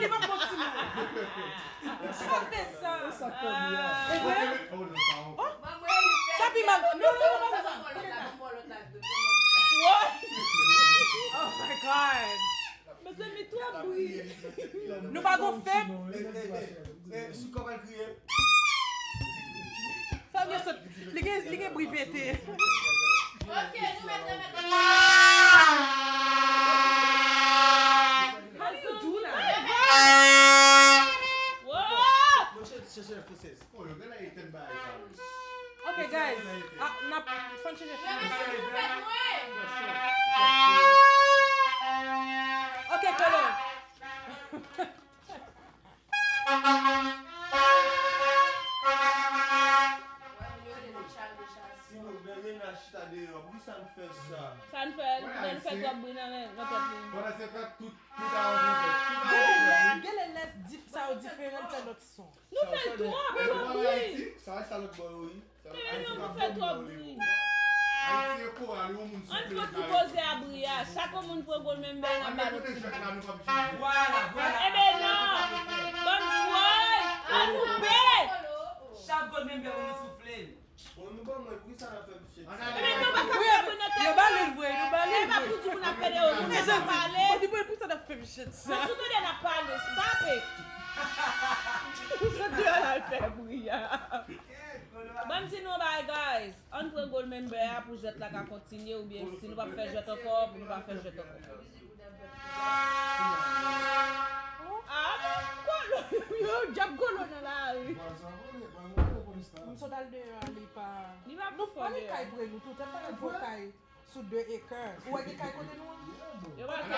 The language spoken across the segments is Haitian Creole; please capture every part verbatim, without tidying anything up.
Li pa bon timoun. Sa fè sa. Sa k fè bri a? Sa pi mal. Non, non, non, non, non. What? Oh my God. Mezanmi, twòp bri. Nou pa gon fèt. Sou kòman l kriye? Sa vle sot. Li gen, li gen bri pete. Ok, nou mèt remèt. How do you do that? Wow! Mwen chèche chèche fransèz. Oh, yo genlè etèn bagay sa. Ok, guys. Ah, n ap fon chanje. Ok, Kolo. Si nou bèl Rena chita deyò, poukisa n fè sa? Sa n fè, lè n fè twòp bri nan men, nan tèt li. Pandan se tan, tout, tout a yon fèt. Tout a yon fèt. Genlè lè di sa yo diferan, fè lòt son. Nou fè l twòp, twòp bri. Sa, sa lòt bò yo, wi. Men nou, nou fè twòp bri. Ayiti e koral, yon moun Ann soufle fè ti poze a bri a. Chak yon moun pran gold member nan ba nou ti bri. Vwala, vwala. Enben non. Bann vwòy. Fè koupe. Chak gold member pou nou soufle l. Bon, nou ban mwen, poukisa n ap fè misye ti? Enben non, pa ka fè bri nan tèt. Yo ba li l vre, yo ba li E l pa vre. pou di pou n ap pede yo, moun yo pa pale. Bon, di mwen, poukisa n ap fè misye ti sa? Mwen sou tande n ap pale. Stop it. Sot deyò la al fè bri a. Ban m di nou yon bagay, guys. Ann pran gold member a pou jwèt la ka kontinye, oubyen si nou p ap fè jwèt ankò, nou pa fè jwèt ankò. Ah, men Kolo, yo djab Kolo nan lari. M sot al deyò a, li pa. Li pa Nou pou fò pa gen deyò. Kay pre nou tout, tèt pa gen gwo kay sou de acres. Ou wè gen kay kote nou an? Yo pa fè bri.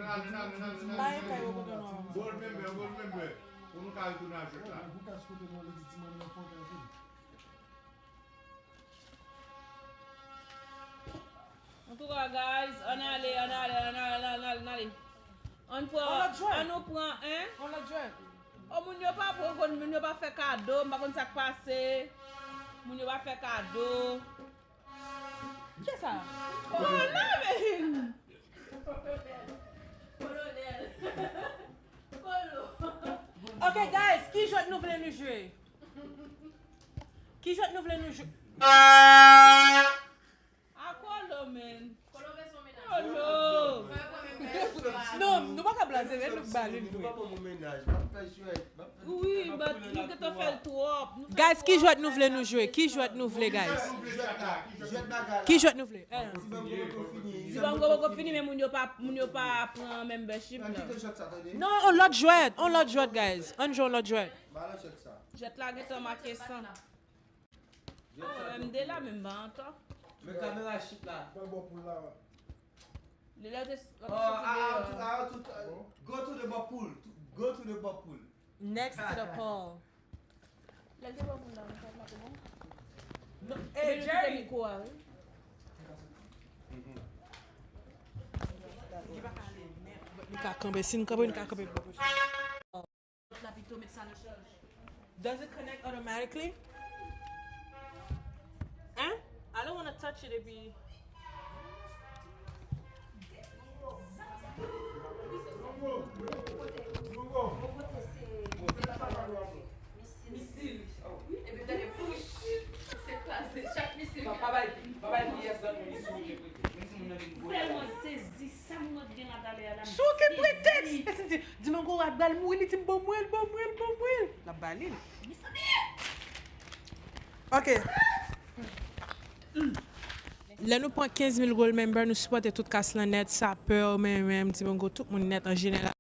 Pa gen kay wè kote nou an. Gold member, gold member. Pou nou ka retounen a jwèt la. Antouka, guys, ann ale, ann ale, ann ale, ann ale, ann ale. Ann pran, On lòt jwèt. Ann nou pran, en? On lòt jwèt. O, moun yo pa pran, moun yo pa fè kado, m pa konn sa k pase. Moun yo pa fè kado. Kisa? Kolonèl! Kolonèl! Kolo! Ok, guys, ki jwèt nou vle nou jwe? Ki jwèt nou vle nou jwe? A Kolo, man! Kolo! Non, nou pa ka blaze, men nou ba li l Nou vre. pa ban mwen mennaj, m ap fè jwèt, m ap fè Wi, but nou gentan fè l twòp. Nou fè Guys, ki jwèt nou vle nou jwe? Ki jwèt nou vle, guys? Jwèt la, jwèt bagay la. Ki jwèt nou vle? Eh. Ti bango poko fini. Ti bango poko fini, men moun yo pa, moun yo pa pran membership Nan nan. kite jwèt sa, tande? Non, on lòt jwèt, on lòt jwèt, guys. Ann jwe on lòt jwèt. Ba la jwèt sa. Jwèt la gentan make san. Jwèt sa. M de la, men m pa antan. Men kamera chit la. Pral bò poul la. Li lè te Oh, a, a, tout, a, tout, uh, go to the bò poul. Go to the bò poul. Next to the pole. Lè te bon moun nan, nou fè maten bon. Hey, Jerry. Mikwo a, wi. Li ka kanpe, si n kanpe, n ka kanpe. Lòt la pito met sa nan chaj. Does it connect automatically? Hein? I don't wanna touch it epi. Misil. Epi gade, se kraze chak misil. Pa bay, pa bay pyès nan misil. Tèlman sezi, sa m wè gen la talè a la. Sou ki pretèks? Èske di, di Mango a pral mouri, li di m ban mwen l, ban mwen l, ban mwen l. L ap ba li l. Ok. Lè nou pran kenz mil gold member, nou sipòte tout kas lan nèt, Sapè, men, men, Ti Mango, tout moun nèt an jeneral.